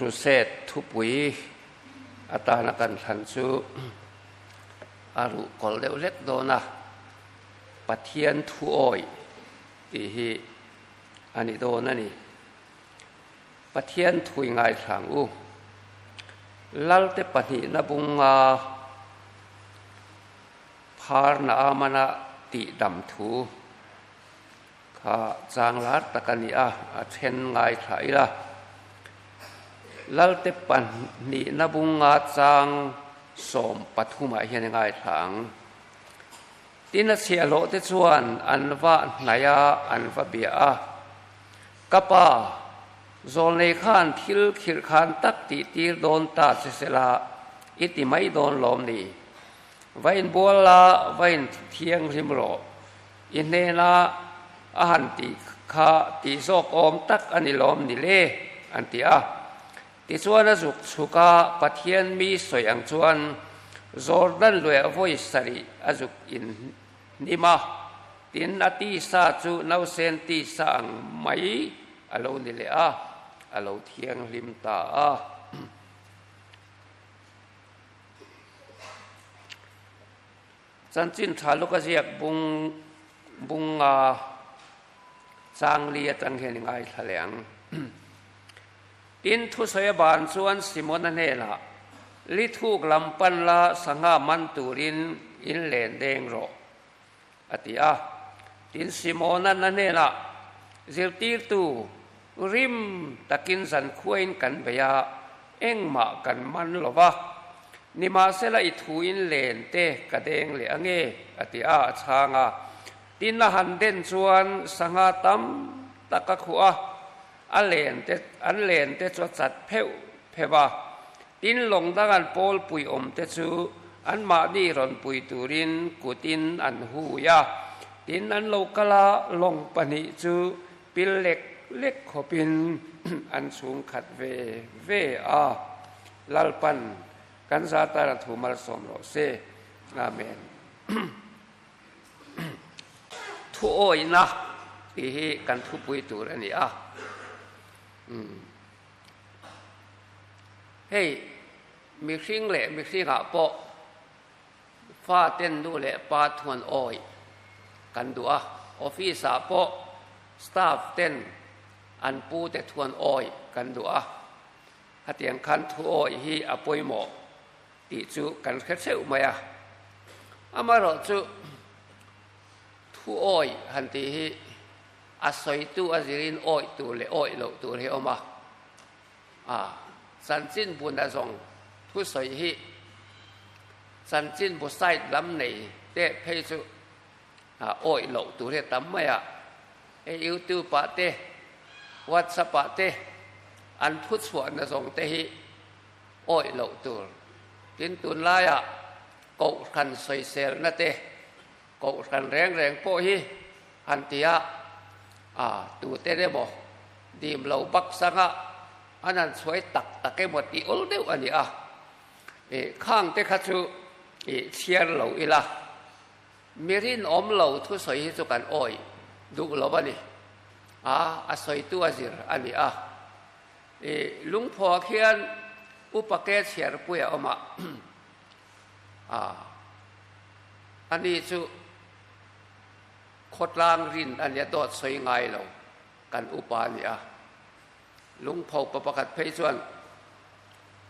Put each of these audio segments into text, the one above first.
Crusade thupui atana kan thlan chu a ruh kawl deuh hlek dawn a, Pathian thu awih tih hi a ni dawn a ni. Pathian thui ngaithlang u. Lalte pahnihna bunga pharna amana tihdam thu kha chang lar tak a ni a, a then ngaithla ila. Lalte pahnihna bunga chang 13 ah hian i ngaithla ang. Tin a chhiahhlawh te chuan an va hnaih a, an va bia a. Ka pa, zawlnei khan thil khirh khan tak tih tir dawn ta che sela i ti mai dawn lawm ni? Va inbual la, va inthianghlim rawh. I hnena a han tih kha tih zawk awm tak a ni lawm ni le? an ti a. Tichuan a zuk chhuk a, Pathian mi sawi ang chuan Jordan luiah vawi sarih a zuk in hnim a, tin a tisa chu nausen tisa ang mai a lo ni leh a, a lo thianghlim ta a. Chanchin tha luk a ziak bung bunga changli atang hian i ngaithla leh ang. Tin, thusawi a ban chuan Simona hnenah, Li thuk lam pan la sangha man turin in len deng rawh, a ti a. Tin, Simona'n a hnenah, Zirtirtu, rim takin zankhuain kan bei a, engmah kan man lo va. Nimahsela i thuin len te ka deng leh ange, a ti a, a chhang a. Tin, a han den chuan sangha tam tak a khuh a. A len te, an len te chu a chat pheuh pheuh a, tin lawng dang an pawl pui awm te chu anmahni rawn pui turin kutin an hui a, tin an lo kal a, lawng pahnih chu pil lek lek khawpin an chhung khat ve ve a. Lalpan kan Zatara thu malsawm rawh se. Amen. Thuawihna tih hi kan thupui tur a ni a. Hei mihring leh mihringah pawh faten nu leh pa thuan awih kan duh a. Office ah pawh staff ten an pu te thuan awih kan duh a. Hetiang khan thuawih hi a pawimawh. Tih chu kan hre theuh mai a. Amaherawhchu thu awih han tih hi a sawitu a zirin awih tur leh awih loh tur hi a awm a. A chanchin buna zawng thu sawi hi chanchin bu side lam nei te phei chu awih loh tur hi a tam mai a. Hei YouTube ah te, WhatsApp ah te an thu chhuahna zawng te hi awih loh tur. Tin, tunlaiah Kohhran sawiselna te, Kohhran reng reng pawh hi han ti a, a tute emaw dim lo bak sanga an han chhuai tak tak emaw tih awl deuh a ni a. Ih, khang te kha chu ih chhiar lo ila, mi rinawm lo thusawi hi chu kan awih duh lo a ni. A, a sawitu a zir a ni a. I lungphaw khian upa ke chhiarpui a awm a, a ani chu khawtlang rin a nia dawt sawi ngai lo kan upa a ni a. Lungpho pa pakhat phei chuan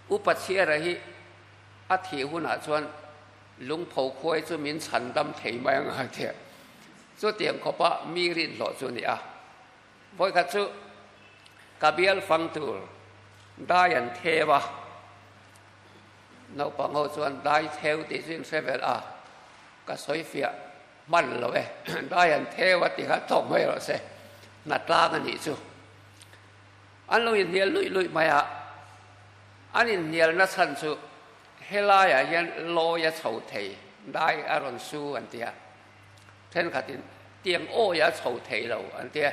upa chhiara hi a thih hunah chuan lungpho khuai chu min chhan dam thei mai ang a tia. Chutiang khawpa mi rin hlawh chu a ni a. Vawikhat chu ka bial fang tur dai an theu a, naupang ho chuan dai theu tih chu in hre vel a, ka sawi fiah hman lo e, dai an theu a ti kha tawk mai rawh se, hna tlang a nih chu. An lo inhnial luih luih mai a, an inhnialna chhan chu helaiah hian lawi a chho thei, dai a rawn su an ti a. Thenkhatin tiang awi a chho thei lo an ti a,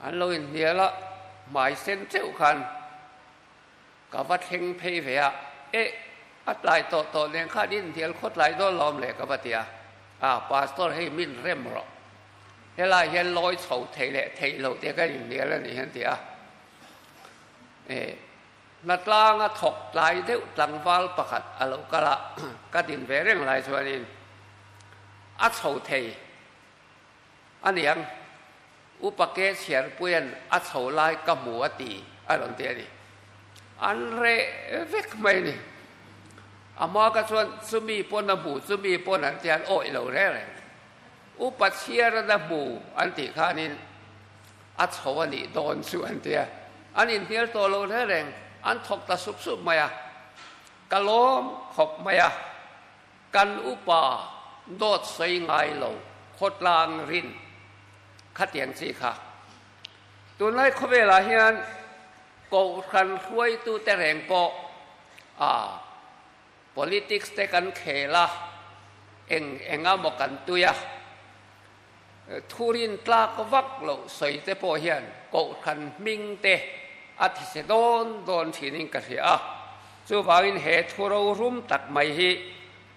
an lo inhnial a, hmai sen teuh khan ka va thleng phei ve a, eh a tlai tawh tawh nen khan inhnial khaw tlai dawn lo awm le ka va ti a, ah pastor hei min rem rawh, helai hian lawi chho thei leh theih loh te kan inhnial a ni an ti a, eh. Hnatlanga thawk tlai deuh tlangval pakhat a lo kal a, ka din ve reng lai chuanin a chho thei a niang, Upa ke chhiarpuia'n a chho lai ka hmu a ti a rawn ti a ni. An reh vek mai a ni. A hma ka chuan chumi pawn a hmu, chumi pawn an ti an awih lo reng reng. Upa chhiaran a hmu an tih khanin a chho a nih dawn chu an ti a, an inhnial tawh lo reng reng, an thawk ta sup sup mai a, ka lawm khawp mai a, kan upa dawt sawi ngai lo khawtlang rin khatiang chi kha. Tunlai khawvelah hian Kohhran hruaitute reng pawh a politics te kan khel a, eng enga maw kan tui a, Thurin tlak vak loh sawi te pawh hian Kohhran hming te a thise dawn dawn thinin ka hria a, chuvangin he thu rorum tak mai hi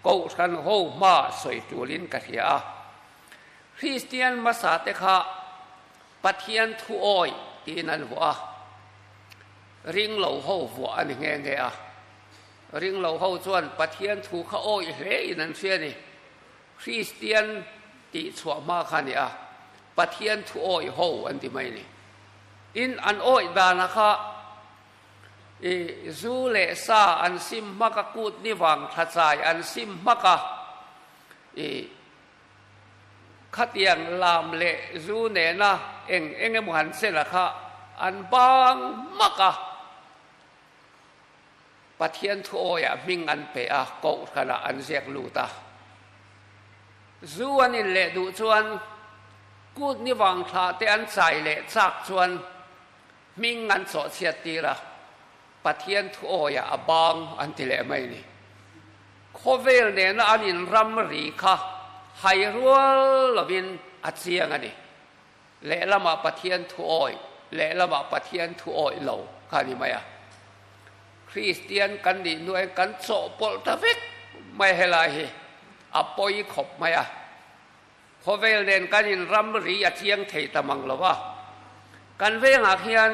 Kohhran ho hma sawi tulin ka hria a. Kristian hmasa te kha Pathian thu awi tiin an vuah a, ring lo ho vuah a ni nghe nghe a. Ring lo ho chuan Pathian thu kha awi hle in an hria a ni. Kristian tih chhuah hma kha a ni a, Pathian thu awih ho an ti mai a ni. In an awih danah kha i zu leh sa an sim hmak a, kut ni vang thla chai an sim hmak a, i khatiang lam leh zu nena eng eng emaw han sela kha an bang hmak a. Pathian thu awiah hming an pe a, Kohhranah an ziak lut a. Zu an in leh duh chuan kut ni vang thla te an chai leh chak chuan hming an chawhchhiat tir a, Pathian thu awiah a bang an ti leh mai a ni. Khawvel nena an in ram ri kha hai rual lovin a chiang a ni. Lehlamah Pathian thu awih, lehlamah Pathian thu awih lo kha a ni mai a. Kristian kan nih hnuaiin kan chawhpawlh ta vek mai helai hi a pawi khawp mai a. Khawvel nen kan in ramri a chiang thei ta mang lo a. Kan vengah khian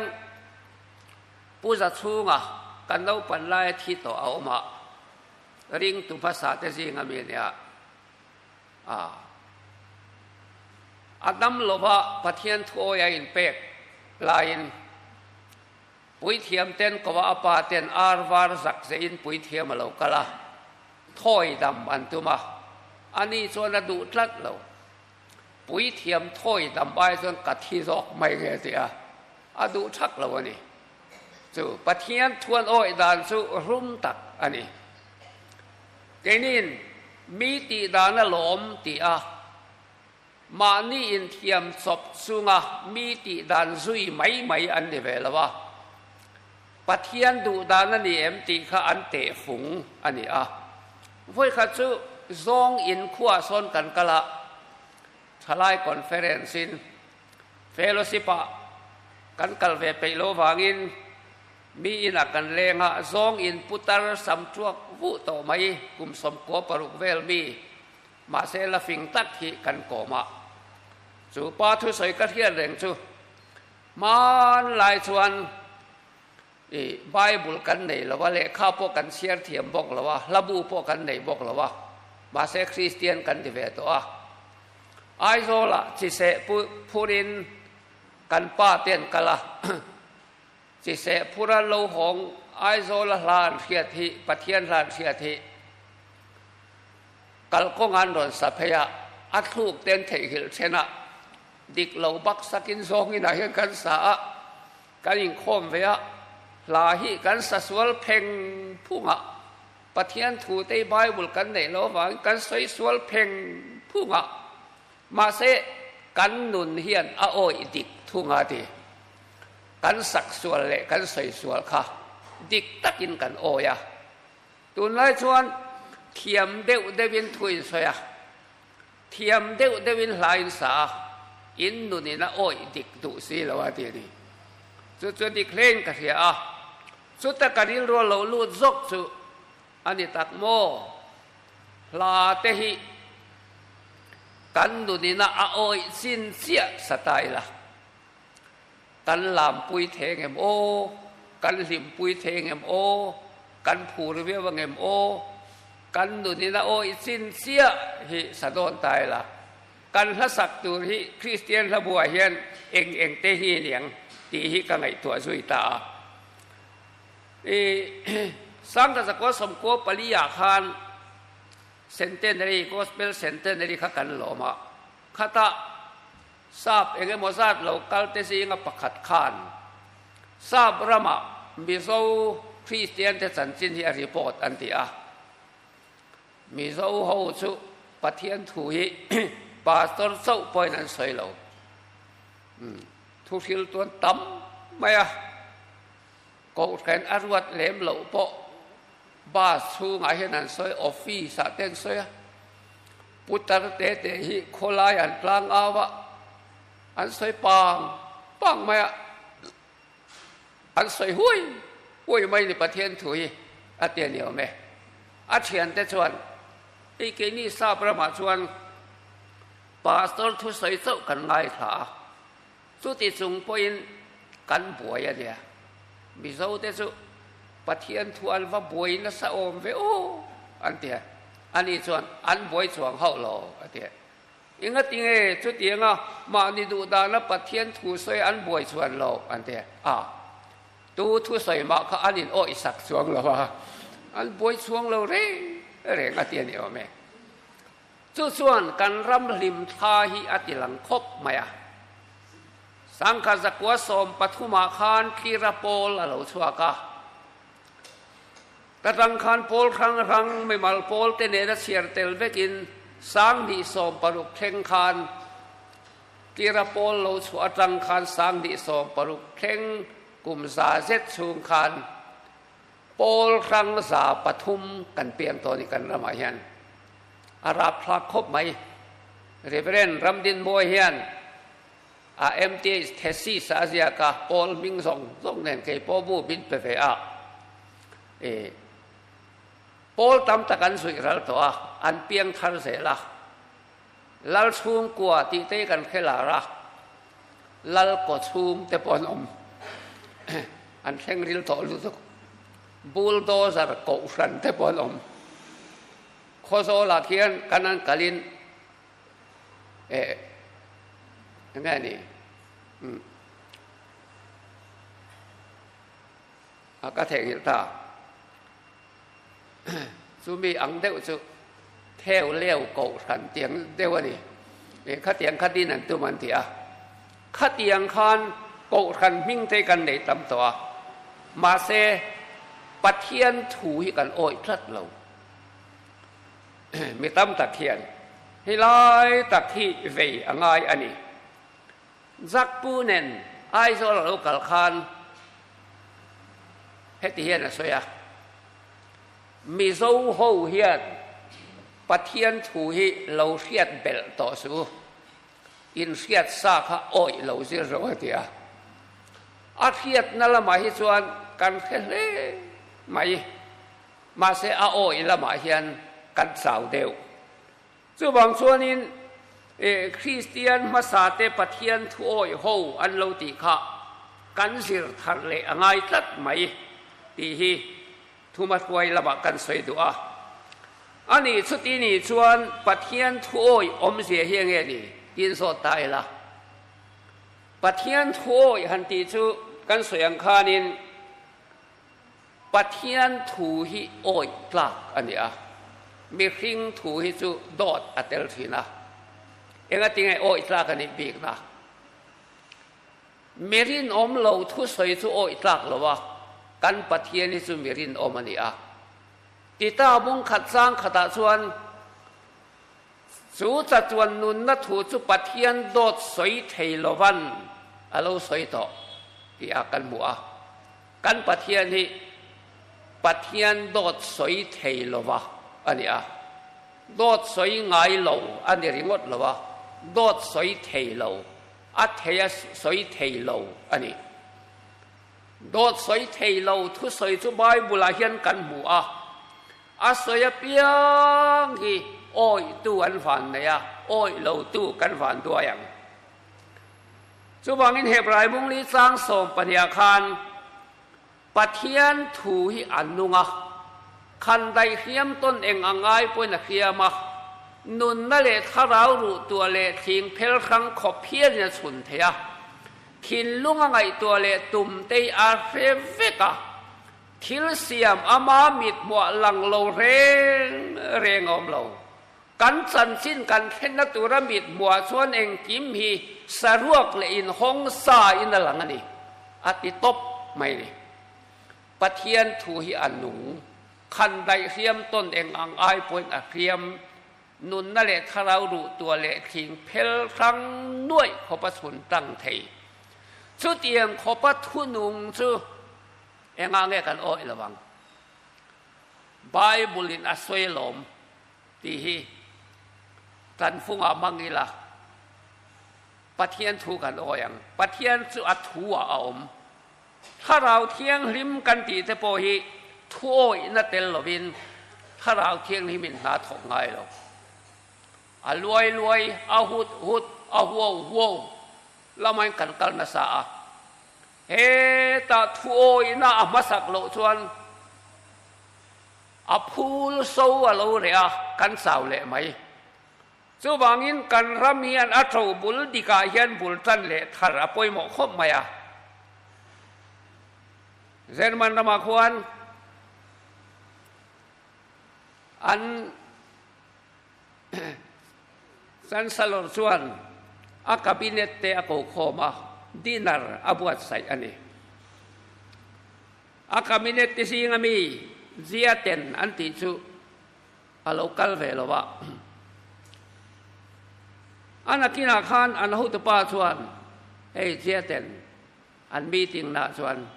Puza chhunga kan naupan laia thi tawh a awm a, ringtu hmasa te zinga mi a nia. A A dam lova Pathian thuawi a inpek laiin puithiam ten kova a pa ten ar var zak zehin puithiam a lo kal a, thawi dam an tum a, ani chuan a duh tlat lo. Puithiam thawi dam ai chuan ka thi zawk mai nge tih a, a duh thak lo a ni. Chu Pathian thuan awih dan chu rum tak a ni. Keinin mi tih dan a lawm tih a, mahni inthiam chawp chunga mi tih dan zui mai mai an ni ve lo a. Pathian duh dan a ni em tih kha an teh fung a ni a. Vawikhat chu zawng in khuah sawn kan kal a, thalai conference in fellowship ah kan kal ve peih lo vangin Mi inah kan leng a, zawng in putar sam tuak vuh tawh mai, kum 16 vel mi, mahse la fing tak hi kan kawm a. Chu pa thusawi ka hriat reng chu, hmanlai chuan i Bible kan nei lo a, lehkha pawh kan chhiar thiam bawk lo a, hlabu pawh kan nei bawk lo a, mahse Kristian kan ti ve tawh a. Aizawlah chiseh phurin kan pa te an kal a. Chiseh phura lo hawng Aizawla hla an hriat hi, Pathian hla an hriat hi kalkawng an rawn sa phei a, a thluk ten theihnghilh then a, dik lo bak sakin zawngin ah hian kan sa a, kan inkhawm ve a, hla hi kan sa sual pheng phung a, Pathian thu te Bible kan neih loh avangin kan sawi sual pheng phung a, mahse kan nun hian a awih dik thung a ti. Kan sak sual leh kan sawi sual kha dik takin kan awi a. Tunlai chuan thiam deuh deuhin thu in sawi a, thiam deuh deuhin hla in sa a, in nunin a awih dik duh si lo a ti a ni. Chu chu dik hlein ka hria a, chuta ka rilru lo lut zawk chu a ni tak maw? Hla te hi kan nunina a awih chin chiah sa ta ila. Kan lampui thei ngem aw? Kan hlimpui thei ngem aw? Kan phur viau a ngem aw? Kan nunin a awih chin chiah hi sa dawn ta ila. Kan hlasak tur hi Kristian hlabuah hian eng eng te hi niang tih hi ka ngaihtuah zui ta a. I Sangha Zakua Sawmkua pali ah khan Centenary, Gospel Centenary kha kan lawm a, khatah Sap eng emaw zat lo kal te zinga pakhat khan Sap ramah Mizo Kristian te chanchin hi a report an ti a. Mizo ho chu Pathian thu hi Pastor chauh pawhin an sawi lo. Thu hril tuan tam mai a, Kohhran a ruat lem loh pawh bus chhungah hian an sawi, office ah te an sawi a, putar te te hi khawlai an tlang au a, an sawi pang pang mai a, an sawi huai huai mai ni Pathian thu hi a ti a ni awm e. A thiante chuan hei keini sap ramah chuan pastor thusawi chauh kan ngaithla a, Chuti chung pawhin kan buai a nia. Mizote chu Pathian thu an va buai nasa awm ve aw an ti a. Ani chuan an buai chuang hauh lo a ti a. Engati nge chutianga mahni duh dana Pathian thu sawi an buai chuan lo an ti a. A, tu thu sawi mah kha an in awih sak chuang lo a, an buai chuang lo reng reng a ti a ni awm e. Chu chuan kan ram hlim thla hi a ti lang khawp mai a. Sangkhat zakua 13 ah khan Tlira pawl a lo chhuak a. Ka tang khan pawl hrang hrang mimal pawl te nena chhiar tel vekin 2016 thleng khan Tlira pawl lo chhuah atang khan 2016 thleng kum za zet chhung khan Pawl hrang 300 kan piang tawh a ni kan ramah hian. A rapthlak khawp mai. Reverend Ramdinmawi hian a MTH thesis a ziak a, Pawl hming zawng zawng nen kei pawh bu min pe ve a. E, Pawl tam tak an zuih ral tawh a, an piang thar zel a. Lal chhungkua tih te hi kan hre lar a, Lal kaw chhung te pawh an awm. An thleng ril tawh lutuk. Bulldozer kohhran te pawh an awm. Khawzawlah khian kan an kalin eh eng nge ni umm a ka theihnghilh ta. Chumi ang deuh chu theu leu kohhran tiang deuh a ni. Khatiang kha din an tum an ti a. Khatiang khan kohhran hming te kan nei tam tawh a. Mahse, Pathian thu hi kan awih tlat lo. Mi tam tak hian helai tak hi vei a ngai a ni. Zakpu nen Aizawl a lo kal khan heti hian a sawi a, Mizo ho hian Pathian thu hi lo hriat belh tawh suh u, in hriat sa kha awih lo zir rawh a ti a. A hriatna lamah hi chuan kan hre hle mai, mahse a awih lamah hian kan chau deuh. Chuvang chuanin Kristian hmasate Pathian thu awih ho an lo tih kha kan zir thar leh a ngai tlat mai tih hi thumahruai lamah kan sawi duh a. A nih chuti nih chuan Pathian thu awih awmzia hi enge ni tiin zawt ta ila. Pathian thu awih han tih chu kan sawi ang khanin Pathian thu hi awih tlak a ni a, mihring thu hi chu dawt a tel thin a. Engatinge awih tlak a nih bikna? Mi rinawm lo thusawi chu awih tlak lo a, kan Pathian hi chu mi rinawm a ni a. Tita bung khat chang khatah chuan, Chu chatuan nunna thu chu Pathian dawt sawi thei lovan a lo sawi tawh tih a kan hmu a. Kan Pathian hi Pathian dawt sawi thei lova a ni a. Dawt sawi ngai lo a ni ringawt lo a, dawt sawi thei lo, a thei a sawi thei lo a ni. Dawt sawi thei lo thusawi chu Bible-ah hian kan hmu a. A sawi apiang hi awihtu an van nei a, awih lotu kan van duai ang. Chuvangin Hebrai Mungli chang 12 khan. Pathian thu hi a nung a, khandaih hriam tawn eng a ngai pawhin a hriam a, nunna leh thlarau ruh tuah leh thing phel hrang khawp hialin a chhun thei a, thinlung a ngaihtuah leh tum te hi a hre vek a, thil siam ama mithmuah lang lo reng reng a awm lo. Kan chanchin kan thlenna tura mithmuah chuan engkim hi saruak leh inhawng sa in a lang a ni, a ti tawp mai ni. Pathian thu hi a nung, khandaih hriam tawn eng ang ai pawhin a hriam, nunna leh thlarau ruh tuah leh thing phel hrang nuaih khawpa chhun tang thei. Chutiang khawpa thunung chu engah nge kan awih lo ang? Bible-in a sawi lawm. Tih hi kan fungah hmang ila, Pathian thu kan awi ang. Pathian chu a thu ah a awm. Thlarau Thianghlim kan tih te pawh hi thu awihna tel lovin Thlarau Thianghlimin hna thawk ngai lo. A luai luai, a hut hut, a huau huau lamain kan kal nasa a. Hetah thu awihna a hmasak loh chuan A phul so a lo reh a, kan chau leh mai. Chuvangin kan ram hian a tho bul dikah hian bul tan leh thar a pawimawh khawp mai a. German ramah khuan an Chancellor chuan a cabinet te a ko khawm a, dinner a buatsaih a ni. A cabinet te zinga mi Ziaten an tih chu a lo kal ve lo a. A nakinah khan an hotupa chuan hei Ziaten an meeting nah chuan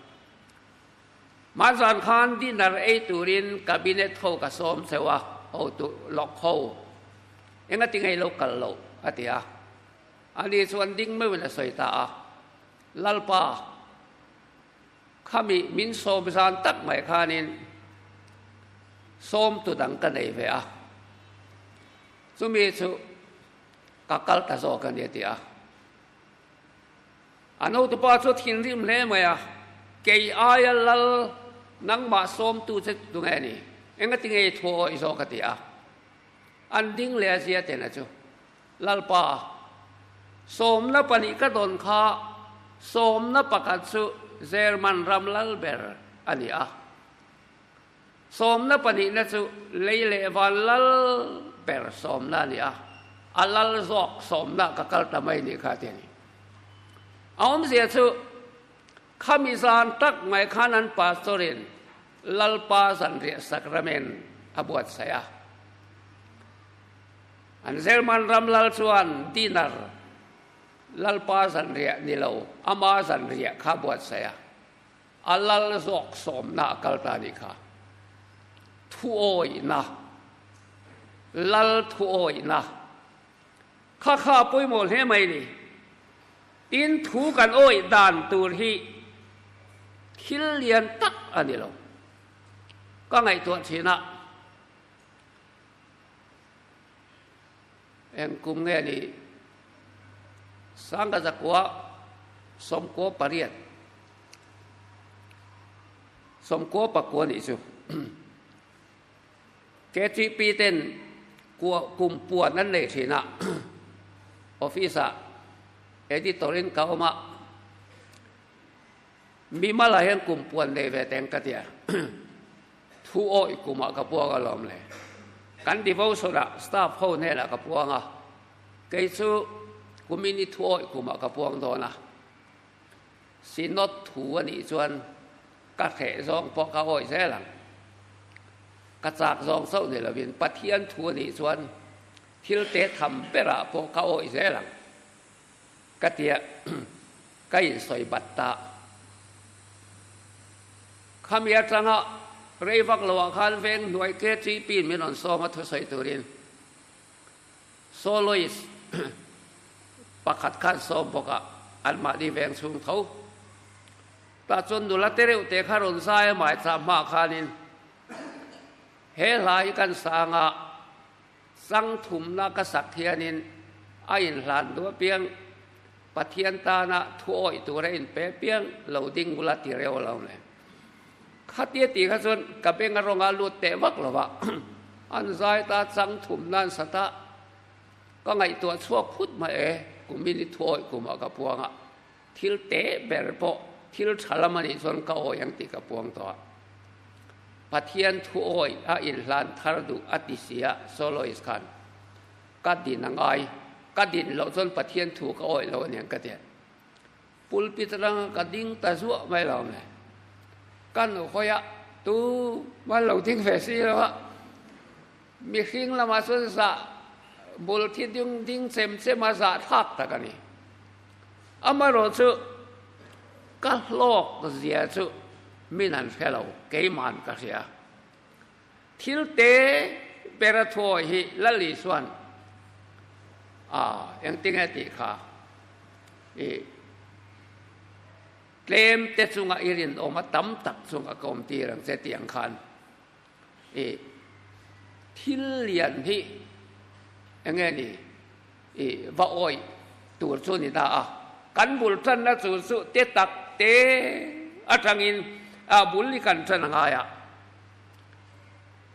Hmanzan khan dinner ei turin cabinet ho ka sawm cheu a, hotu lawk ho engati ngei lo kal loh a ti a. Ani chuan ding meuhin a sawi ta a, Lalpa, Khami min sawm zan tak mai khanin sawmtu dang ka nei ve a, chumi chu ka kal ta zawk a ni a ti a. A notupa chu thinrim hle mai a, Kei aia lal nangmah sawmtu che tunge ni? Engati nge i thu awih zawk a ti a. An ding leh a zia tena chu Lalpa, sawmna pahnih ka dawn kha sawmna pakhat chu German ram lal ber a ni a. Sawmna pahnihna chu lei leh van lal ber sawmna a ni a, a lal zawk sawmna ka kal ta mai nih kha ti a ni. A awmzia chu khami zan tak mai khan an pastor-in Lalpa zanriah sacrament a buatsaih a. An German ram lal chuan dinner Lalpa zanriah ni lo, ama zanriah kha buatsaih a, a lal zawk sawmna a kal ta nih kha. Thuawihna, lal thuawihna kha kha a pawimawh hle mai ni. Tin, thu kan awih dan tur hi thil lian tak a ni lo. Ka ngaihtuah thin a. Eng kum nge ni? Sangha zakua sawmkua pariat sawmkua pakua nih chu KTP ten kum puan an nei thin a, office ah editor in ka awm a, mimal ah hian kum puan nei ve teng ka tia. Thu awih kumah ka puang alawm le. Kan devotion ah staff ho hnenah ka puang a, kei chu kumin i thu awih kumah ka puang dawn a. Synod thu a nih chuan ka hreh zawng pawh ka awih zel ang. Ka chak zawng chauh ni lovin Pathian thu a nih chuan thil te tham berah pawh ka awih zel ang ka tia ka insawi bat ta. Khami atanga rei vak loah khan veng hnuai KTP min rawn sawm a thusawi turin soloist pakhat khan sawm bawk a, anmahni veng chhung tho. Tah chuan nula te reuh te kha rawn zai a maichah hmaah khanin he hla hi kan sang a, chang thumna ka sak hianin a inhlan duh apiang Pathian tana thu awih tura inpe piang lo ding bula ti reuh lo le. Khatia tih kha chuan ka beng a rawnga lut teh vak lo va, an zai ta chang thum nan sat a, ka ngaihtuah chhuak phut mai e, kumin i thuawih kumah ka puang a, thil teh ber pawh thil tha lam a nih chuan ka awih ang tih ka puang tawh a. Pathian thuawih a inhlan thar duh a ti si a, soloist khan ka din a ngai, ka din loh chuan Pathian thu ka awih lo a niang ka ti a. Pulpit atanga ka ding ta zuah mai lo mai. Ka nu hawiah tu mal lo ding ve si lo a, mihring lamah chuan zah bul thi ding ding chem chem a zah thlak tak a ni. Amaherawh chu ka hlawk zia chu min an hre lo, keiman ka hria. Thil te ber a thuawi hi Lali chuan a engtinge tih kha i tlem te chunga i rinawm a tam tak chunga ka awm tir ang che tih ang khan i thil lian hi enge ni i va awih tur chu ni ta a. Kan bul tanna chu chu te tak te atangin a bul hi kan tan a ngai a.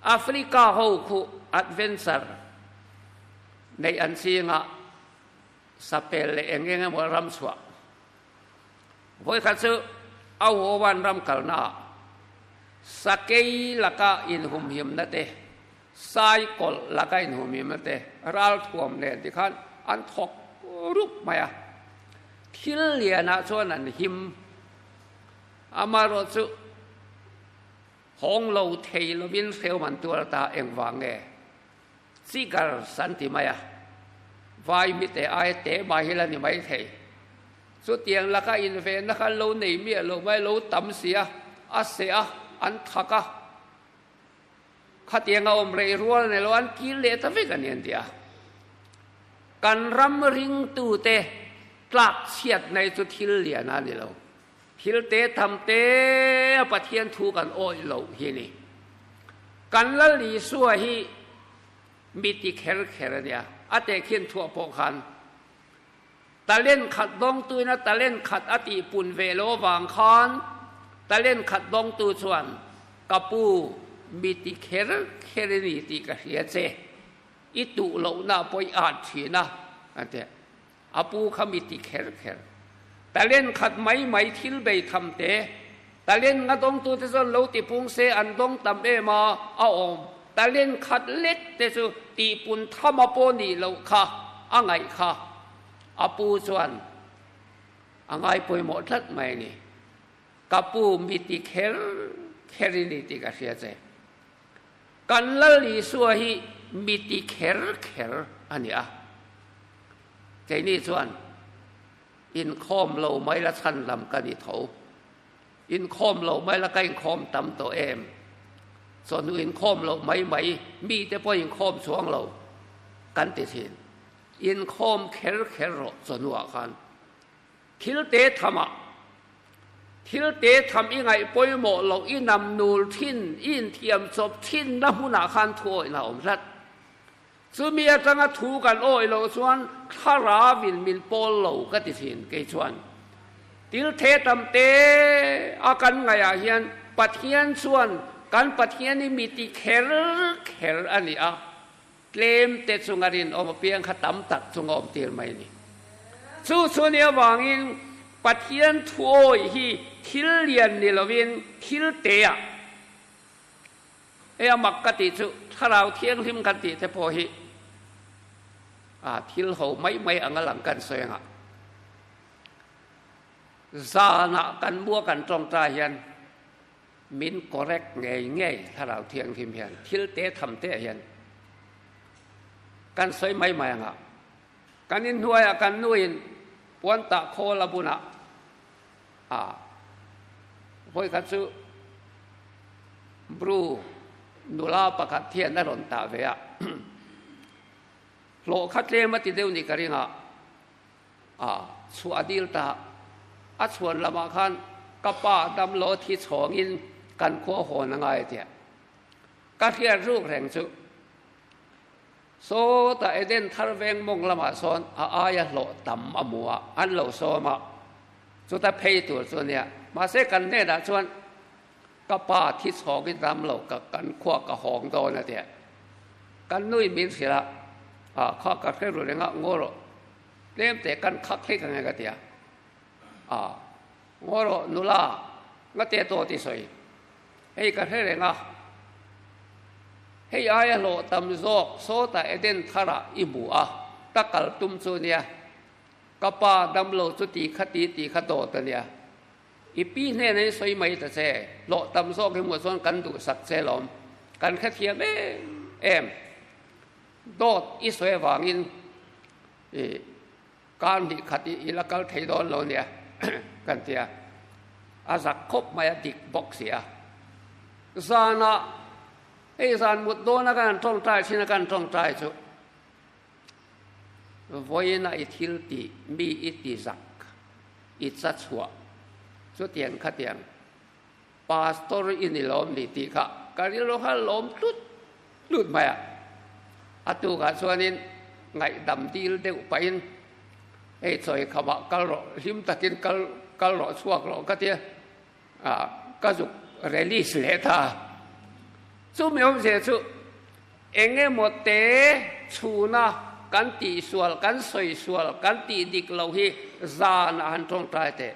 Africa ho khu adventure neih an ching a, sapel leh eng eng emaw ram chhuah. Vawikhat chu Auhovan ram kalna ah sakei laka inhumhimna te, saikawlh laka inhumhimna te ralthuam nen tikhan an thawk rup mai a. Thil lianah chuan an him. Amaherawhchu Hawng lo thei lovin hreu man tuar ta engvang nge? Cigars an ti mai a, vai mite ai te mai hi la ni mai thei. Chutiang laka invenna kha an lo nei miah lo mai, lo tam si a, a seh a, an thak a. Khatiang a awm rei rual nei lo, an kil leh ta vek a ni an ti a. Kan ram ringtute tlak chhiat nei chu thil lian a ni lo. Thil te tham te a Pathian thu kan awih loh hi ni. Kan Lal Isua hi mi ti kher kher a nia, a tehkhin thuah pawh khan talent khat dawngtuin a talent khat a tihpun ve lo avang khan talent khat dawngtu chuan ka pu mi ti kher kher i ni tih ka hria che, i tuh lohna pawh i at thin a, a ti. A pu kha mi ti kher kher. Talent khat mai mai thil bei tham te. Talent nga dawngtu te chuan lo ti pung se an dawng tam em a, a awm. Talent khat lek te chu tihpun tham a pawh nih loh kha a ngaih kha. A pu chuan a ngai pawimawh tlat mai a ni. Ka pu mi ti kher kher i ni tih ka hria che. Kan Lal Isua hi mi ti kher kher a ni a. Keini chuan inkhawm lo mai la chhan lam ka ni tho. Inkhawm lo mai la ka inkhawm tam tawh em? Chawhnu inkhawm loh mai mai mite pawh inkhawm chuang lo kan ti thin. Inkhawm kher kher rawh chawhnuah khan thil te thamah thil te tham i ngaih pawimawh loh i nam nul thin i inthiam chawp thin na hmunah khan thuawihna a awm hlat. Chumi atanga thu kan awih loh chuan thlarau in min pawl lo ka ti thin kei chuan. Til the tam te a kan ngaih ah hian Pathian chuan kan Pathian hi mi ti kher kher a ni a, tlem te chunga rinawm apiang kha tam tak chunga awm tir mai a ni. Chu chu ni avangin Pathian thu awih hi thil lian ni lovin thil te ah Hei a mak ka tih chu Thlarau Thianghlim kan tih te pawh hi a thil ho mai mai anga lang kan sawi anga zanah kan mua kan tawngtai hian min correct ngei ngei Thlarau Thianghlim hian thil te tham te hian kan sawi mai mai anga kan inhnuaiah kan nuin puan tah khawl a bunah A vawikhat chu Bru nula pakhat hian a rawn tah ve a, hlawh kha tlem a ti deuh ni ka ring a, a chhuah a dil ta a chhuan lamah khan ka pa damlo thi chhawngin kan khua hawn a ngai a tia ka hriat ruk reng chu. Sawta Eden thar veng mawng lamah sawn a aia hlawh tam a hmu a, an lo sawm a, chuta phei tur chu a nia. Mahse kan hnenah chuan Ka pa thi chhawngin dam lo ka kan khua ka hawng dawn a tia. Kan nuin min hrilh a, ah kha ka hre ru reng a, ngaw rawh, tlem teh kan khak hlek ang e ka tia. Ah, ngaw rawh nula, nga te tawh ti sawi. Hei ka hre reng a, hei aia hlawh tam zawk sawtah Eden tharah i hmu a, ka kal tum chu nia. Ka pa damlo chu ti kha ti ti kha dawt a nia. I pi hnenah in sawi mai ta che, hlawh tam zawk hi hmuh chuan kan duhsak che lawm, kan hrethiam em em. Dawt i sawi avangin i kar hnih khat i i la kal thei dawn lo nia kan ti a, a zak khawp mai a dik bawk si a. Zanah hei zan mut dawna kan han tawngtai thin a kan tawngtai chu Vawiina i thil tih mi i ti zak, i cha chhuah chutiang khatiang Pastor i ni lawm ni tih kha ka rilru kha lawm tlut tlut mai a. A tukah chuanin ngaihdam dil deuh pahin hei chawi khamah kal rawh, hlim takin kal kal rawh chhuak rawh ka tia ka zuk release leh ta. Chumi awmzia chu Eng emaw te chhuna kan tihsual, kan sawisual, kan tih dik loh hi zanah han tawngtai teh.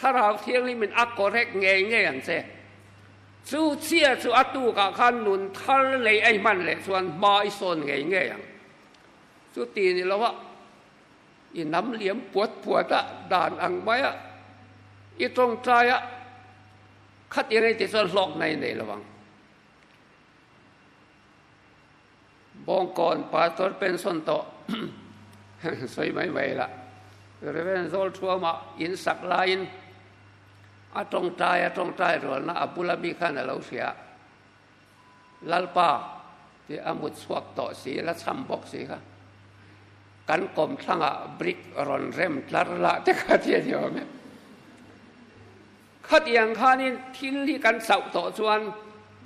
Thlarau Thianghlimin a correct ngei ngei ang che. Chu chiah chu a tukah khan nun thar lei a i hman leh chuan hma i sawn ngei ngei ang. Chuti ni loa i nam liam puat puat a, dan ang maia i tawngtai a, khatiang i ti chuan hlawkna i nei lo ang. Bawngkawn Pastor pension tawh sawi mai mai la, Rev. Zawlthuama in sak laiin a tawngtai a tawngtai rualna a bula mi khan a lo hria. Lalpa tih a mut chhuak tawh si, la cham bawk si kha. Kan kawmthlangah brick rawn rem tlar lah te kha ti a ni awm e. Khatiang khanin thil hi kan chauh tawh chuan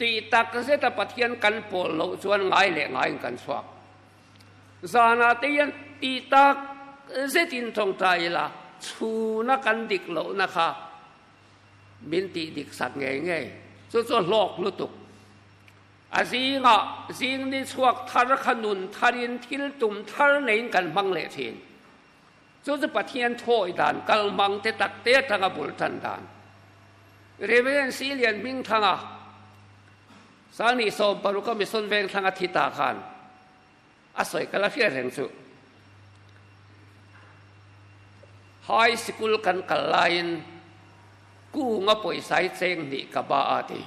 tih tak zeta Pathian kan pawl loh chuan ngai leh ngaiin kan chhuak. Zanah te hian tih tak zetin tawngtai ila chhuna kan dik lohna kha min tih dik sak ngei ngei. Chu chu hlawk lutuk. A zingah zing ni chhuak thar kha nun tharin thil tum thar neiin kan hmang leh thin. Chu chu Pathian thawi dan kal hmang te tak te atanga bul tan dan. Reverend Si Lian Hmingthanga, Sangni 16 a Mission Vengthlang a thi ta khan a sawi kal a hriat reng chu. High Sikul kan kal laiin kunga pawisa hi cheng hnih ka ba a ti.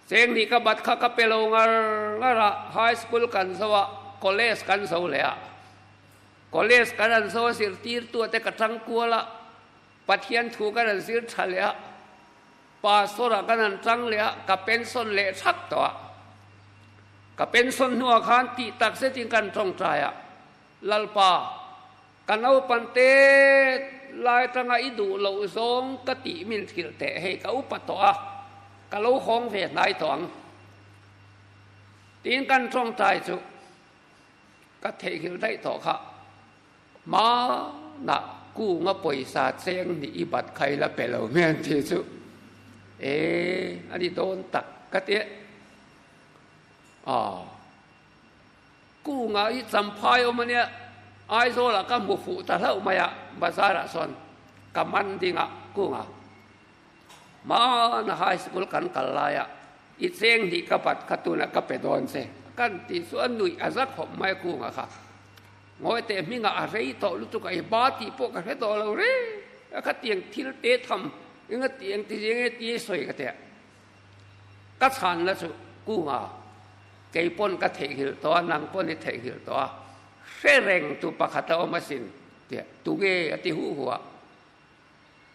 Cheng hnih ka bat kha ka pe lo ngar ngar a, High School kan zo a, College kan zo leh a. College kan han zo a zirtirtu te ka tang kual a, Pathian thu kan han zir tha leh a, Pastor ah kan han tang leh a, ka pension leh thak tawh a. Ka pension hnuah khan tih tak zetin kan tawngtai a, Lalpa, Ka naupan te lai atanga i duh loh zawng ka tih min hrilh teh hei ka upa tawh a, ka lo hawng ve hnai tawh ang. Tiin kan tawngtai chu ka theihnghilh daih tawh kha. Hmanah kunga pawisa cheng nih i bat kha i la pe lo hmel tih chu e a ni dawn tak ka ti a. Kunga hi Champhai awm a nia, Aizawlah ka hmu fuh ta hlauh mai a, bazarah sawn ka man ding a, Kunga, hmana high school kan kal laia i cheng hnih ka bat kha tunah ka pe dawn che, kan tih chu a nuih a za khawp mai a Kunga kha. Ngawi teh hmingah a rei tawh lutuk a, i ba tih pawh ka hre tawh lo reng a, khatiang thil te tham enga tih engti zia nge tia i sawi ka tia. Ka chhanna chu Kunga, kei pawn ka theihnghilh tawh a, nang pawn i theihnghilh tawh a, hre reng tu pakhat a awm asin tia tunge a ti huh huh a,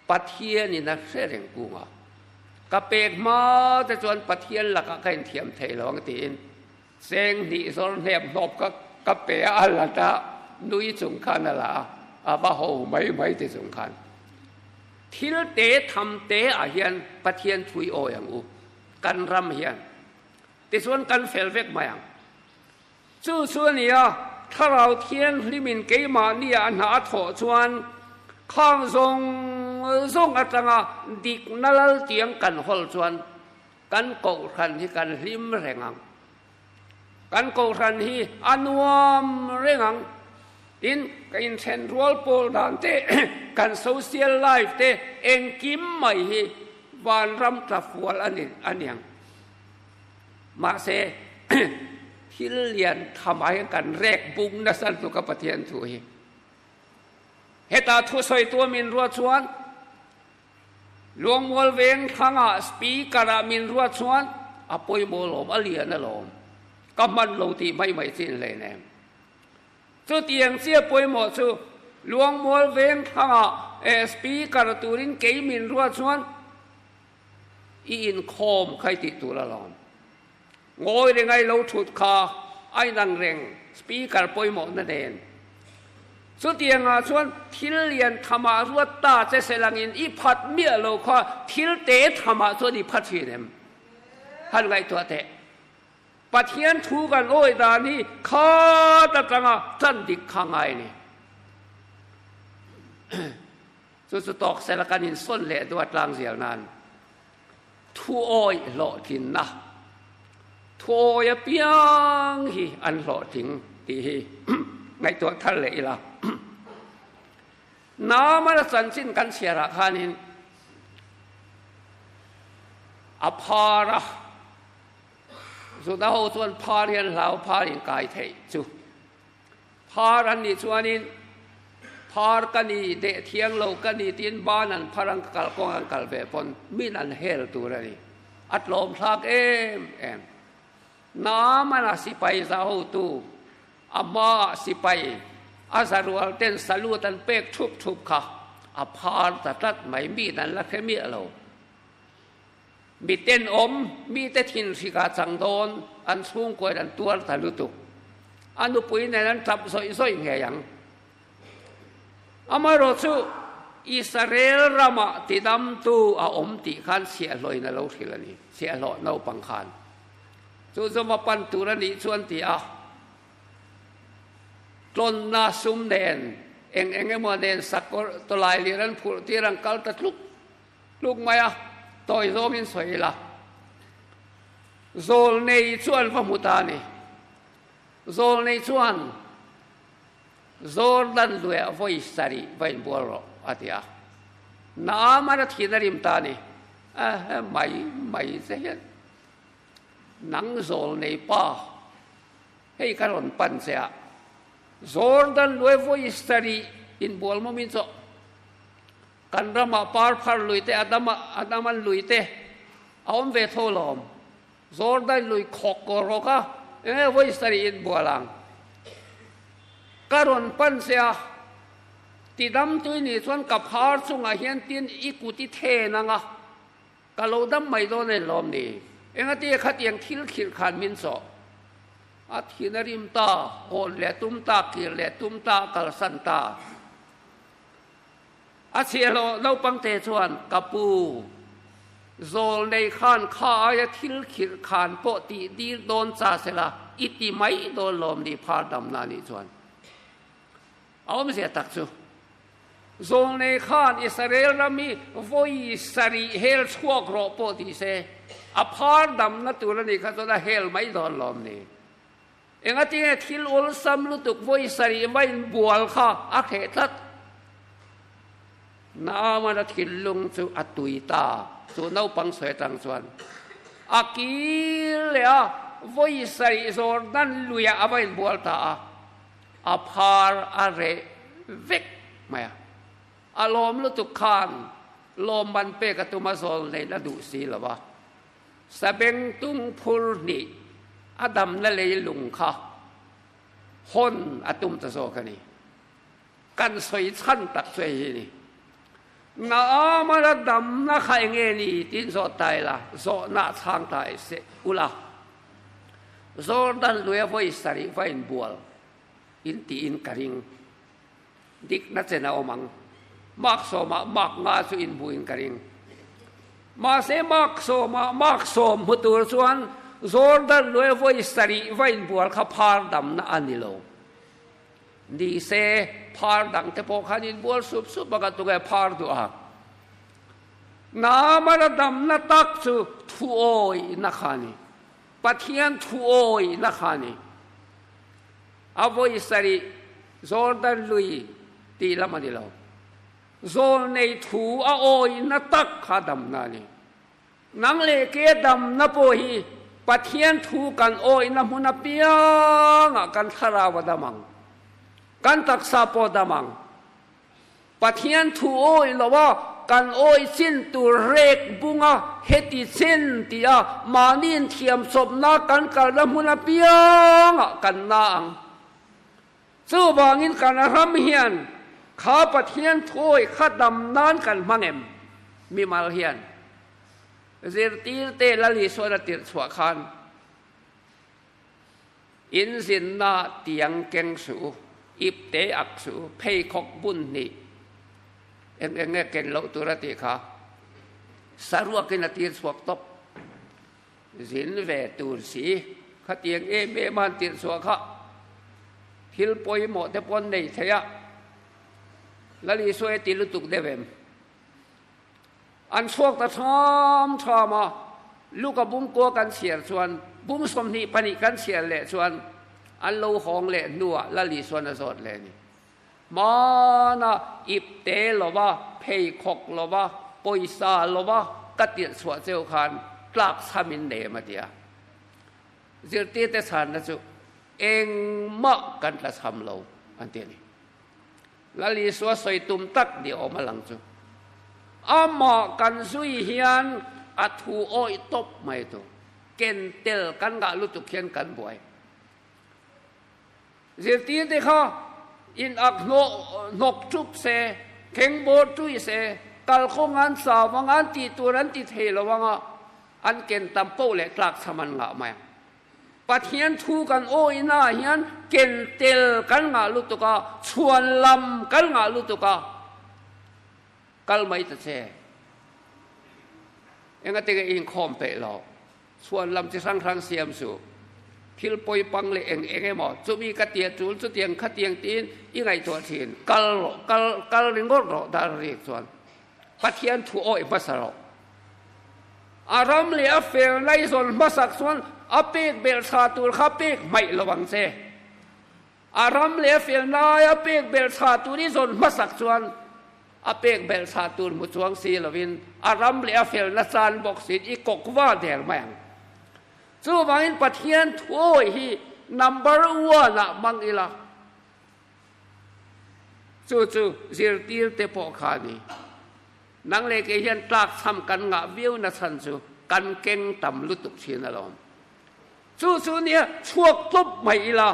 Pathianin a hre reng Kunga, ka pek hma te chuan Pathian lakah ka inthiam thei lo ang tiin cheng hnih zawr hnep hnawp ka ka pe a, a la ta nui chung khan a la a, a va ho mai mai ti chung khan. Thil te tham te ah hian Pathian thui awi ang u, kan ram hian. Tichuan kan fel vek mai ang. Chu chu a ni a, Thlarau Thianghlimin keimahni ah hna a thawh chuan khang zawng zawng atanga dikna lal tiang kan hawl chuan kan kohhran hi kan hlim reng ang. Kan kohhran hi a nuam reng ang. Tin, ka inthen rual pawl dan te, kan social life te engkim mai hi vanram tla fual a ni a niang. Mahse, thil lian thamah hian kan rek bung nasa lutuk a Pathian thu hi. Heta thusawitu a min ruat chuan Luangmual veng thlangah Speaker-ah min ruat chuan a pawimawh lawm, a lian alawm. Ka hman lo tih mai mai chin hlein em. Chutiang chiah pawimawh chu Luangmual veng thlangah Speaker turin kei min ruat chuan i inkhawm kha i tih tur alawm. Ngawi rengai lo thut kha a inang reng Speaker pawimawhna nen. Chutiangah chuan thil lian thamah ruat ta che se langin i phat miah lo kha thil te thamah chuan i phat thin em? Han ngaihtuah teh. Pathian thu kan awi dan hi khat atanga tan dik kha ngai a ni. Chu chu tawk sela kan insawn leh duh a tlang zial nan. Thuawi hlawhtlinna, Thuawi apiang hi an hlawhtling tih hi ngaihtuah thar leh ila. Namara chanchin kan chhiarah khanin a phar a, Juda ho chuan phar hi an hlau, phar inkai theih chu. Phar an nih chuanin phar ka ni, deh thiang lo ka ni tiin ban an phar ang ka kal kawng an kal ve pawn min an hel tur a ni. A tlawm thlak em em. Naamana sipai za hotu a hmaah sipai a za rual ten salute an pek thup thup kha a phar ta tlat mai, min an la hre miah lo. Mi tenawm, mite thin hrikah chang dawn, an chhungkuain an tuar ta lutuk. A nupui nen an tap zawih zawih ngei ang. Amaherawh chu Israel ramah tidamtu a awm tih khan chhiahhlawhin a lo hrilh a ni, chhiahhlawh naupang khan. Chu chu va pan tur a nih chuan ti a, tlawnna sum nen, eng eng emaw nen sakawr tawlai lir an phurh tir an kal ta tluk. Tluk mai a, tawi zawngin sawi ila. Zawlnei chuan va hmu ta a ni. Zawlnei chuan, Jordan luiah vawi sarih va inbual rawh, a ti a. Naaman a thin a rim ta a ni. Ahe, mai mai che hian nang zawlnei pa, hei ka rawn pan che a, Jordan luai vawi sarih inbual maw min chawh? Kan ramah par phar lui te, Adama Adaman lui te a awm ve tho lawm. Jordan lui khawk kaw rawk a, enge vawi sarih in bual ang. Ka rawn pan che a, tidam tui nih chuan ka phar chungah hian tin i kut i then ang a, ka lo dam mai dawn en lawm ni. Engati khatiang thil khirh khan min chawh. A thin a rim ta, hawn leh tum ta, kir leh tum ta, kalsan ta. A chhiahhlawh naupangte chuan, Ka pu, zawl nei khan kha aia thil khirh khan pawh tih dil dawn cha sela i ti mai dawn lawm ni phar damna anih chuan. A awmzia tak chu, zawl nei khan Israel ram hi vawi sarih hel chhuak rawh pawh ti se, a phar damna tur anih kha chuan a hel mai dawn lawm ni. Engatinge thil awlsam lutuk vawi sarih va inbual kha a hreh tlat? Naamana thinlung chu a tui ta, chu naupang sawi atang chuan a kir leh a, vawi sarih Jordan luiah a va inbual ta a, a phar a reh vek mai a. A lawm lutuk khan lawmman pek a tum a zawl neih a duh si lo va. Sabengtung phur hnih a damna leilung kha hawn a tum ta zawk a ni. Kan sawi chhan tak chu hei hi a ni. Naamara damna kha eng nge ni tiin zawh ta ila, zawhna a chhang ta se ula. Jordan luia vawi sarih va inbual in tiin ka ring. Dikna chen a awm ang. Mark sawmah mark nga chu inhmuhin ka ring. Mahse mark sawmah mark sawm hmu tur chuan Jordan luai vawi sarih va inbual kha phar damna a ni lo. Ni se phar dang te pawh khan inbual sup sup a ka tunge phar duh ang. Naamana damna tak chu thuawihna kha a ni. Pathian thuawihna kha a ni. A vawi sarih Jordan lui tih lam a ni lo. Zawlnei thu a awihna tak kha damna a ni. Nang leh ke damna pawh hi Pathian thu kan awihna hmun apiangah kan thlarau a dam ang. Kan taksa pawh a dam ang. Pathian thu awih lo a, kan awih chin tur rek bunga heti chin tia mahni inthiamchawpna kan kalna hmun apiangah kan na ang. Chuvangin kan ram hian kha Pathian thuawih kha dam nan kan hmang em? Mimal hian zirtirte Lal Isuan a tirh chhuah khan in zinna tiang keng suh u, ip te ak suh u, pheikhawk bun hnih eng eng nge ken loh tur a tih kha saruakin a tir chhuak tawp. Zin ve tur si, khatiang em em a han tirh chhuah kha thil pawimawh te pawh an nei thei a, Lal Isua e ti lutuk deuh em? An chhuak ta tham tham a, Luka bungkua kan chhiar chuan bung 22 kan chhiar leh chuan an lo hawng leh hnuah Lal Isuan a zawt leh a ni. Hmana ip te lova, pheikhawk lova, pawisa lova ka tirh chhuah cheu khan tlak chham in nei em a ti a. Zirtirte chhanna chu engmah kan tla chham lo an ti a ni. Lal Isua sawi tum tak ni awm a lang chu. Amah kan zui hian a thu awih tawp mai tur. Ken tel kan ngah lutuk hian kan buai. Zirtirte kha in ak hnawh hnawk thup se, kheng bawr tui se, kalkawng an chau ang, an tih tur an ti thei lo ang a, an ken tam poh leh tlak chham an ngah mai ang. Pathian thu kan awihna ah hian ken tel kan ngah lutuk a, chhuan lam kan ngah lutuk a, kal mai ta che. Engati nge i inkhawm peih lo? Chhuan lam chi hrang hrang siam suh. Thil pawi pang leh eng eng emaw chumi ka tia tul chutiang khatiang tiin i ngaihtuah thin. Kal rawh, kal, kal ringawt rawh dar rik chuan Pathian thu awih hmasa rawh. A ram leh a fel nai zawn hmasak chuan a pek belh tha tur kha pek hmaih lo ang che. A ram leh a fel naia pek belh tha tur i zawn hmasak chuan a pek belh tha tur hmu chuang si lovin a ram leh a felna chan bawk siin i kawk va der mai ang. Chuvangin Pathian thuawi hi number one ah hmang ila, chu chu zirtirte pawh kha a ni. Nang leh kei hian tlakchham kan ngah viau na chhan chu kan keng tam lutuk thin alawm. Chu chu nia chhuak tawp mai ila,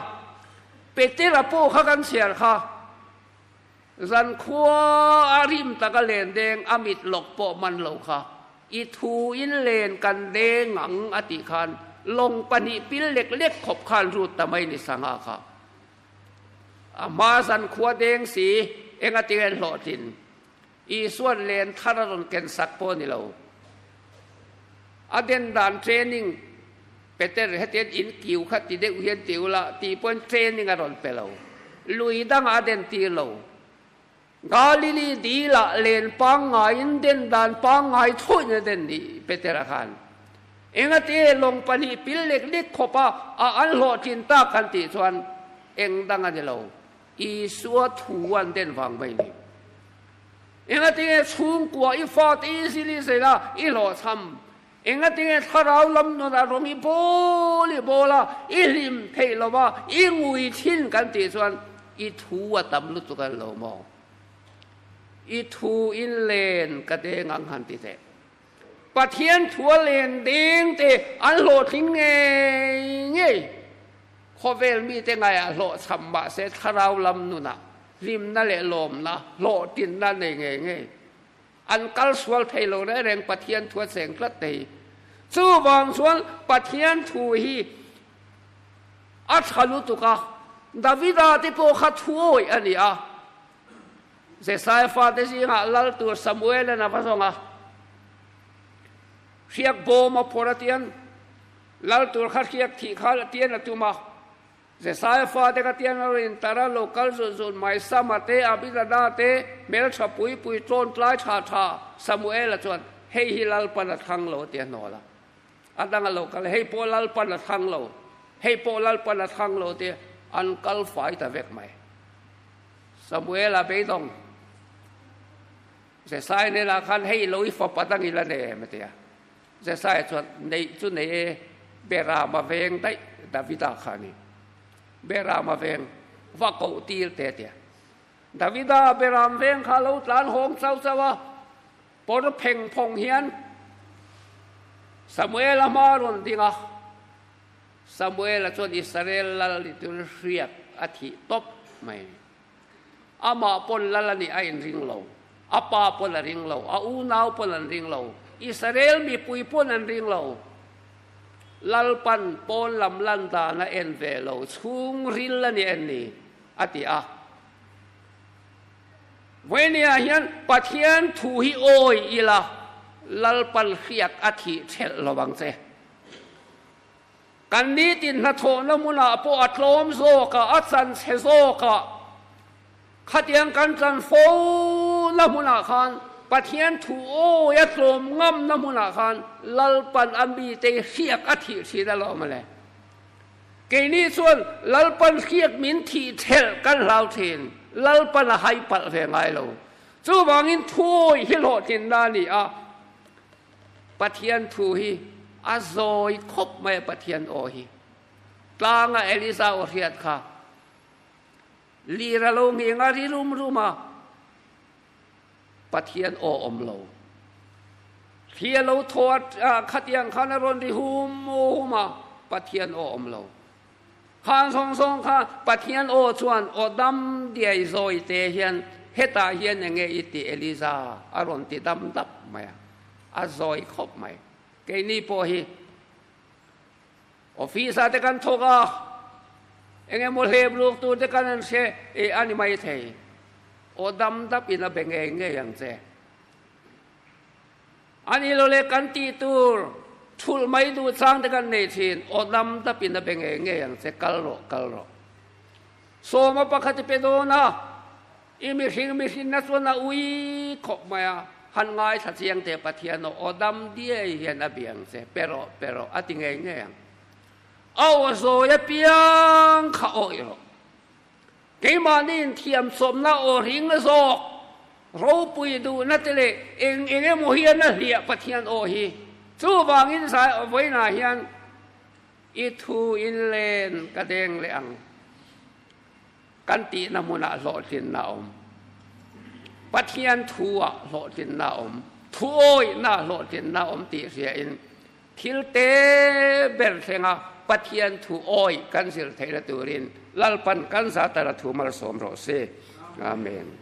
Petera pawh kha kan chhiar kha, zankhua a rim taka len deng a mit lawk pawh man lo kha, i thu in len kan deng ang a tih khan lawng pahnih pil lek lek khawp khan rut ta mai ni sangha kha. A hma zankhua deng si enga tinge hlawhtlin Isuan len thar a rawn ken sak pawh a ni lo. A den dan training Peter hetian in kiu kha ti deuh hian ti ula tih pawhin training a rawn pe lo. Lui dangah a den tir lo. Galili dilah len pangngaiin den dan pangngai thuin a den ni Petera khan. Engati lawng pahnih pil lek lek khawpa a an hlawhtlin tak han tih chuan eng dang a ni lo. Isua thu an den vang mai ni. Engatinge chhungkua i fate i zil i zel a, i hlawhchham? Engatinge thlarau lam nunah rawng i bawl i bawl a, i hlim theih lo va, i ngui thin kan tih chuan i thu a tam lutuk an lo maw? I thu in len ka deng ang han ti teh. Pathian thu a len deng te an hlawhtling ngei ngei. Khawvel mite ngaiah hlawhchham mahse thlarau lam nunah hlimna leh lawmna, hlawhtinna nei ngei ngei. An kal sual thei lo reng reng Pathian thu a cheng tlat te hi. Chuvang chuan Pathian thu hi a tha lutuk a, Davida te pawh kha thu awih a ni a. Jesai fate zingah lal tur Samuel-a'n a va zawng a, hriak bawm a phawrh a tian, Lal tur kha hriak thih kha a tian a tum a. Jesai fate kha tian a rawn intar a, lo kal zut zut mai Sama te, Abinada te, hmeltha pui pui tlawn tlai tha tha Samuel-a chuan, Hei hi Lalpan a thlang lo a ti a hnawl a. A dang a lo kal, hei pawh Lalpan a thlang lo, hei pawh Lalpan a thlang lo tia an kal fai ta vek mai. Samuela beidawng Jesai hnenah khan hei lo i fapa dang i la nei em a ti a. Jesai chuan neih chu nei e, Berama veng daih Davida kha a ni. Berama veng va koh tir te a ti a. Davida Beram veng kha a lo tlan hawng chau chau a, Pawr pheng phawng hian Samuela hma a rawn ding a, Samuela chuan Israel lal ni turin hriat a thih tawp mai a ni. Amah pawn lal a nih a inring lo, a pa pawn a ring lo, a unau pawn an ring lo, Israel mipui pawn an ring lo. Lalpan pawn lam lan dan a en ve lo, chhungril a ni en ni, a ti a. Vawinia hian Pathian thu hi awi ila, Lalpan hriak a thih thelh lo ang che. Kan nitin hnathawhna hmunah pawh a tlawm zawk a, a chan chhe zawk a. Khatiang kan chan fo na hmunah khan Pathian thu awi a tlawm ngamna hmunah khan Lalpan a mite hriak a thih thin alawm le. Keini chuan Lalpan hriat min thih thelh kan hlau thin, Lalpan a hai palh ve ngai lo. Chuvangin thuawi hi hlawhtlinna a ni a, Pathian thu hi a zawi khawp mai a Pathian aw hi. Tlanga Elisa aw hriat kha lir a lo nghing a, ri rum rum a, Pathian aw awm lo. Thli a lo thaw a, khatiang khan a rawn ri hum hum a, Pathian aw awm lo. Khang zawng zawng kha Pathian aw chuan aw dam diai zawi te hian hetah hian enge i tih Eliza a rawn ti dam dap mai a, a zawi khawp mai. Keini pawh hi Office ah te kan thawk a, eng emaw hlep luk tur te kan han hre e a ni mai thei. Aw dam dap in a be ngei ngei ang che. A ni lo le kan tih tur thulh mai duh chang te kan nei thin, aw dam dap in a be ngei ngei ang che, kal rawh kal rawh. Sawma pakhat i pe dawn a, i mihring mihrinna chuan a ui khawp mai a, han ngaithla chiang teh Pathian aw, aw dam diai hian a biang che, pe rawh, pe rawh a ti ngei ngei ang. A aw zawi apiang kha awih rawh. Keimahni inthiam chawmna aw ring zawk, ropui duhna te leh eng eng emaw hian a hliah Pathian aw hi. Chuvangin zai vawiinah hian I thu in len ka deng leh ang. Kan tihna hmunah hlawhtlinna a awm. Pathian thu-ah hlawhtlinna a awm. Thuawihna hlawhtlinna a awm tih hriain thil te ber thlenga Pathian thu awih kan zir theihna turin Lalpan kan zatara thu malsawm rawh se. Amen.